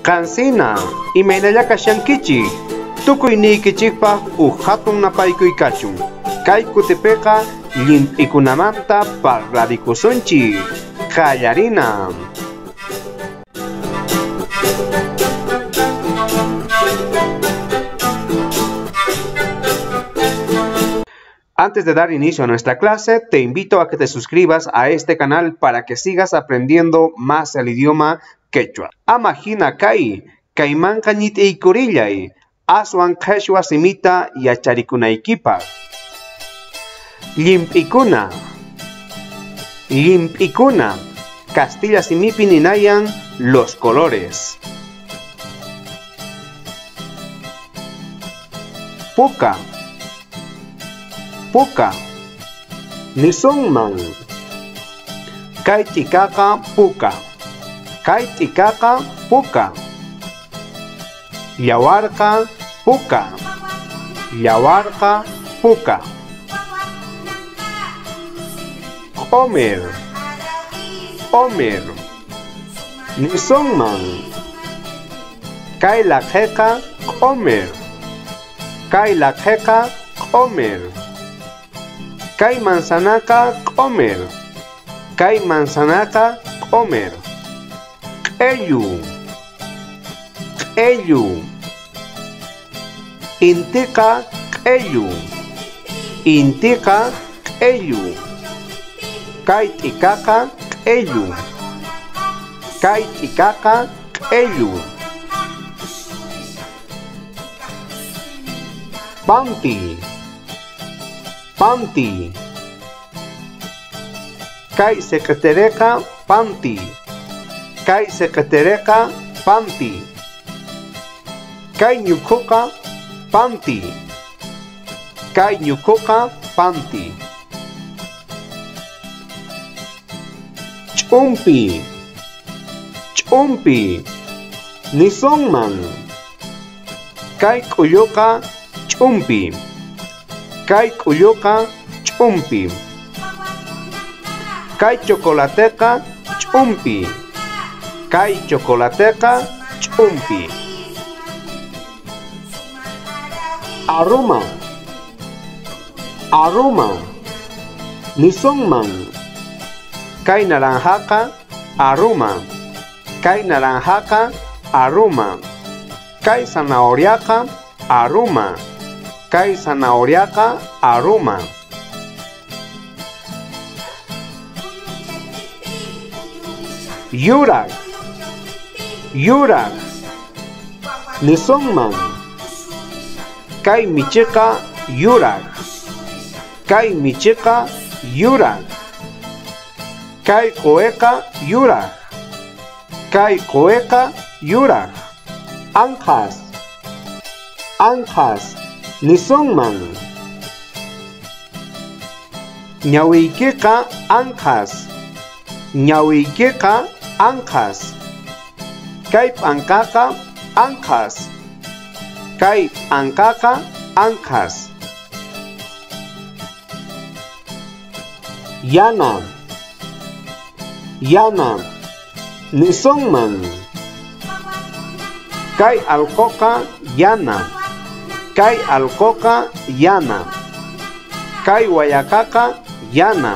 Qansina, imaynalla kashankichik, tukuy niykichikpaq uj hatun napaykuy kachun. Kay kutipiqa llimp'ikunamanta parlarikusunchik. Qallarina. Antes de dar inicio a nuestra clase, te invito a que te suscribas a este canal para que sigas aprendiendo más el idioma quechua. Ama hina kay, kaymanqa ñit'iykurillay, aswan qheshwa simita yacharikunaykipaq. Llimp'ikuna, llimp'ikuna, kastilla simipi ninayan los colores. Puka, puka, nisunman. Kay t'ikaqa puka, kay t'ikaqa puka. Yawarqa puka, yawarqa puka. Q'umir, q'umir, nisunman. Kay laqhiqa q'umir, kay laqhiqa q'umir. Kay manzanaqa q'umir, kay manzanaqa q'umir. Q'ellu, q'ellu, intiqa q'ellu, intiqa q'ellu. Kay t'ikaqa q'ellu, kay t'ikaqa q'ellu. Panti, panti, kay secretereqa panti, kay secretereqa panti. Kay ñukhuqa panti, kay ñukhuqa panti. Ch'umpi, ch'umpi, nisunman. Kay k'ulluqa ch'umpi, kay k'ulluqa ch'umpi. Kay chocolateqa ch'umpi, kay chocolateqa ch'umpi. Aruma, aruma, nisunman. Kay naranjaqa aruma, kay naranjaqa aruma. Kay zanahoriaqa aruma, kay zanahoriaqa aruma. Yuraq, yuraq, nisunman. Kay michiqa yuraq, kay michiqa yuraq. Kay quweqa yuraq, kay quweqa yuraq. Anqas, anqas, nisunman. Ñawiykiqa anqas, ñawiykiqa anqas. Kay p'anqaqa anqas, kay p'anqaqa anqas. Yana, yana, nisunman. Kay allquqa yana, kay allquqa yana. Kay wayaqaqa yana,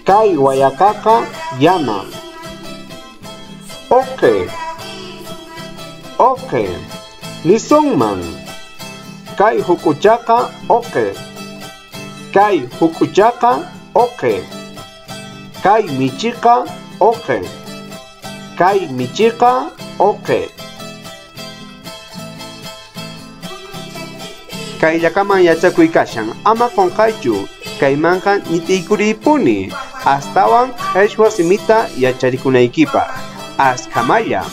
kay wayaqaqa yana. Uqi, uqi, nisunman. Kay huk'uchaqa uqi, kay huk'uchaqa uqi. Kay michiqa uqi, kay michiqa uqi. Kayllakaman yachakuy kashan, ama qunqaychu, kaymanqa ñit'iykuriypuni, astawan qheshwa simita yacharikunaykipaq. Askhamalla.